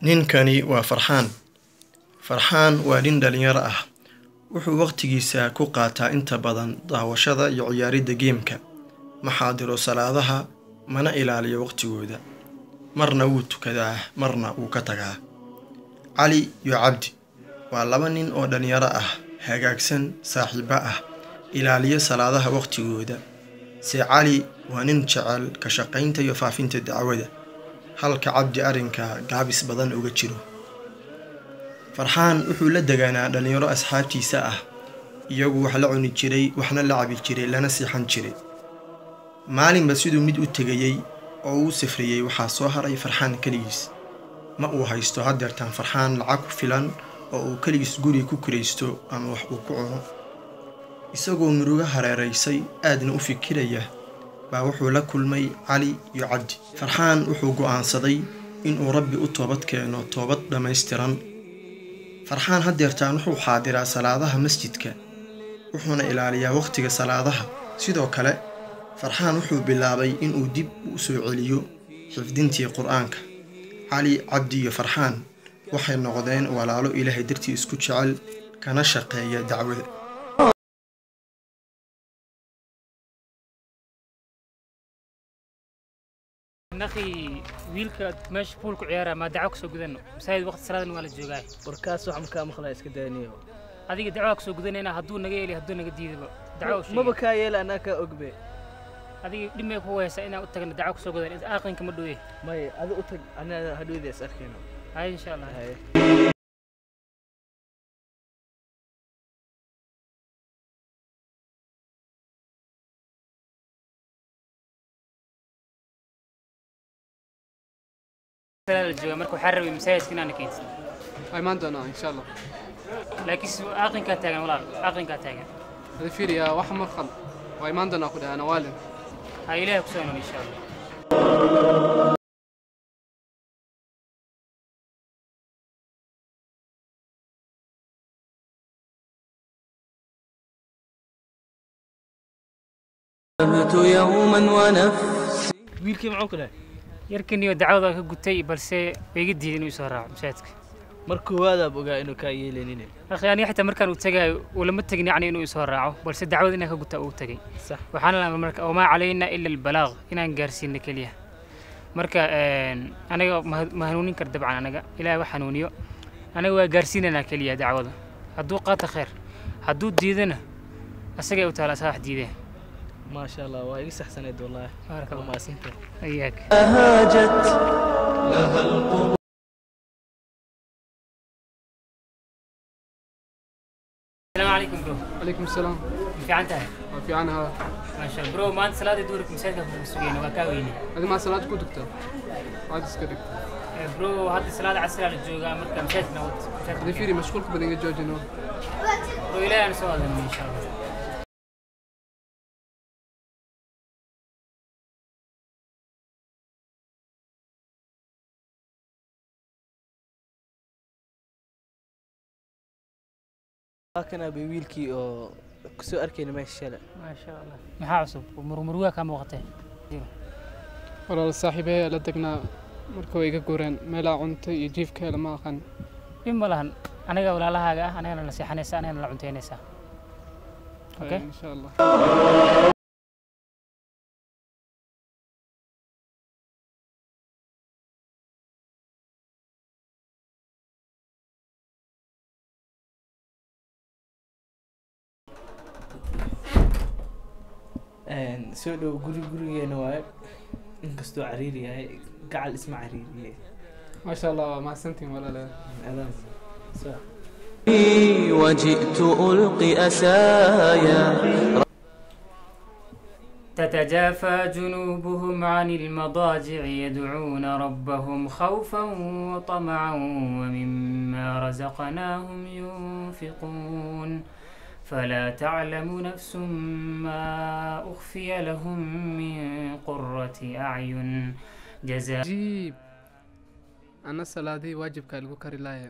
Ninkani waa Farxaan. Farxaan waa nin dhalinyaro ah. Wuxuu waqtigiisa ku qaataa inta badan daawashada iyo ciyaaridda geemka. Ma xaadiro salaadaha, mana ilaaliyo waqtigooda. Marna wuu tukadaa, marna wuu ka tagaa. Cali iyo Cabdi waa laba nin oo dhalinyaro ah, hagaagsan, saaxiibo ah, ilaaliya salaadaha waqtigooda. Se Cali waa nin jecel ka shaqaynta iyo faafinta dacwada, halka Cabdi arrinka gaabis badan uga jiro. Farxaan wuxuu la deganaa dhalinyaro asxaabtiisa ah, iyagu wax la cuni jiray, waxna la cabi jiray, lana seexan jiray. Maalinba siduu mid u tegayey oo uu safriyey waxaa soo haray Farxaan keligiis. Ma uu haysto haddeertaan Farxaan lacag ku filan oo uu keligiis guri ku kiraysto ama wax uu ku cuno. Isagoo murugo hareeraysay aadna u fikiraya baa wuxuu la kulmay Cali iyo Cabdi. Farxaan wuxuu go'aansaday inuu Rabbi u toobad keeno toobad dhammaystiran. Farxaan haddeertaan wuxuu xaadiraa salaadaha masjidka, wuxuuna ilaaliyaa waqtiga salaadaha. Sidoo kale, Farxaan wuxuu bilaabay inuu dib u soo celiyo xifdintii Qur'aanka. Cali, Cabdi iyo Farxaan waxay noqdeen walaalo Ilaahay dartii isku jecel kana shaqeeya dacwada. Akhi, wiilka meesha pool ku ciyaara ma dacwo kusoo gudano? Masaajid waqti salaadan waa la joogaa. Warkaas wax makaa maqlaa, iska daaniyo. Adiga dacwaa kusoo gudanayna, hadduu naga yeeli, hadduu naga diidaba dacwo u sheegay. Maba kaa yeela, anaa kaa ogbe. Adiga dhib ku haysa inaan u tagno dacwo kusoo gudan inta aaqinka ma dhooye. May, adi u tag, anaa hadhowda is arkayno. Hay, insha Allah. Haye. Salaada la joogaa, marka waxaa rabay masaajidka inaan keensan. Waa imaan doonaa insha Allah. Laakiin aaqinkaa taagan, walaal, aaqinkaa taagan. Hada fiiriya wax maqal. Waa imaan doonaa ku dhahay ana waalin. Ha, Ilaahay kusoo hanuun insha Allah. يوما ونفسي Wiilkii muxuu ku dhahay? Yarkaniyo dacwada ka gutay, balse way iga diiday inuu isoo raaco masaajidka. Mar koowaadaab ogaa inuu kaa yeelaynin. Akhi, aniga xitaa markaan uu tagaayo ulama tegin, yacni inuu isoo raaco, balse dacwada inaan ka gutaa uu tagay. Sax. Waxaana la marka wamaa calayna ila albalaaq, inaan gaarsiino keliya. Marka aniga ma hanuunin kar dabcan, anaga Ilaahay wax hanuuniyo, anaga waa gaarsiinaynaa keliya dacwada. Hadduu qaato kheer, hadduu diidana asagay u taala, asaa wax diidee. Maasha Allah, waa iga saxsaneyd wallaahi. Baaraka waa Allah. Mahadsantahay. Iyaak. هاجت لها القلوب. السلام عليكم bro. Calaykum salaam. Ma fiican tahay? Waa fiican haa. Maasha Allah bro, maanta salaada duurka masaajidka kugu sugayna, waa kaa weynay. Adi maa salaad ku tugtaa? Waad iska dhigtaa. Bro, hadda salaada casrigaa la joogaa, marka masaajidka wad Hada fiiri mashquulka badan iga joojino. Bro, Ilaahay aan soo aadano insha Allah. Waa kan aabay wiilkii oo kusoo arkayna meesha shalay. Maasha Allah, maxaa cusub? Murmurugaa kaa muuqatee. Walaal, saaxiibahey la degnaa, marka way iga guureen, meelaa cunto iyo jiifka hela ma aqaan. Dhib ma lahan, aniga walaalahaaga ah, anigana la seexanaysa, anigana la cuntaynaysaa, okay? Insha Allah. Soo dhow, guri gurigeena waaye, inkastoo cariiri yahay, gacal isma cariiriye. Maasha Allah, waa mahadsantihiin walaalayaal. Adaan soo وجئت ألقي أسايا. تتجافى جنوبهم عن المضاجع يدعون ربهم خوفا وطمعا ومما رزقناهم ينفقون، فلا تعلم نفس ما أخفي لهم من قرة أعين جزاء Cajiib. Ana salaadihii waajibkaa lagu kari laaya.